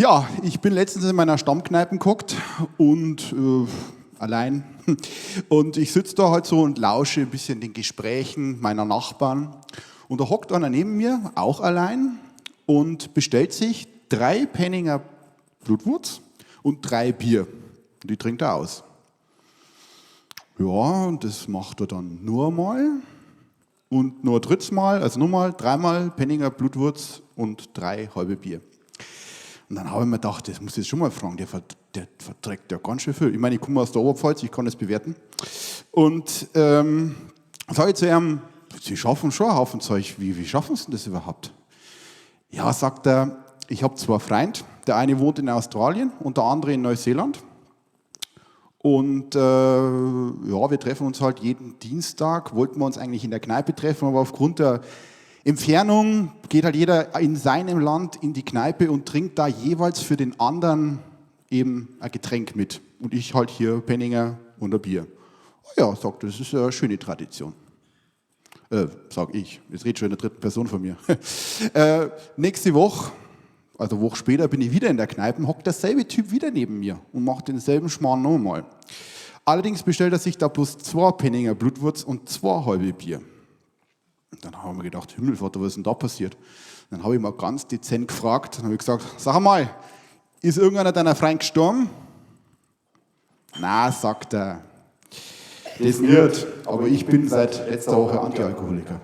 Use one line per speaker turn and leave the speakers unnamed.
Ja, ich bin letztens in meiner Stammkneipe gehockt und allein. Und ich sitze da halt so und lausche ein bisschen den Gesprächen meiner Nachbarn. Und da hockt einer neben mir, auch allein, und bestellt sich 3 Penninger Blutwurz und 3 Bier. Und die trinkt er aus. Ja, und das macht er dann nur mal. Und nur ein drittes Mal, also nochmal, 3-mal Penninger Blutwurz und 3 halbe Bier. Und dann habe ich mir gedacht, das muss ich jetzt schon mal fragen, der verträgt ja ganz schön viel. Ich meine, ich komme aus der Oberpfalz, ich kann das bewerten. Und sage ich zu ihm, Sie schaffen schon einen Haufen Zeug, wie schaffen Sie denn das überhaupt? Ja, sagt er, ich habe 2 Freunde, der eine wohnt in Australien und der andere in Neuseeland. Und ja, wir treffen uns halt jeden Dienstag, wollten wir uns eigentlich in der Kneipe treffen, aber aufgrund der Entfernung geht halt jeder in seinem Land in die Kneipe und trinkt da jeweils für den anderen eben ein Getränk mit. Und ich halt hier Penninger und ein Bier. Oh ja, sagt er, das ist eine schöne Tradition. Sag ich, jetzt redet schon in der dritten Person von mir. Nächste Woche, also eine Woche später, bin ich wieder in der Kneipe, hockt derselbe Typ wieder neben mir und macht denselben Schmarrn nochmal. Allerdings bestellt er sich da bloß 2 Penninger Blutwurz und 2 halbe Bier. Und dann haben wir gedacht, Himmelvater, was ist denn da passiert? Dann habe ich mal ganz dezent gefragt, dann habe ich gesagt, sag mal, ist irgendeiner deiner Freunde gestorben? Na, sagt er, das nicht, aber ich bin seit letzter Woche Antialkoholiker.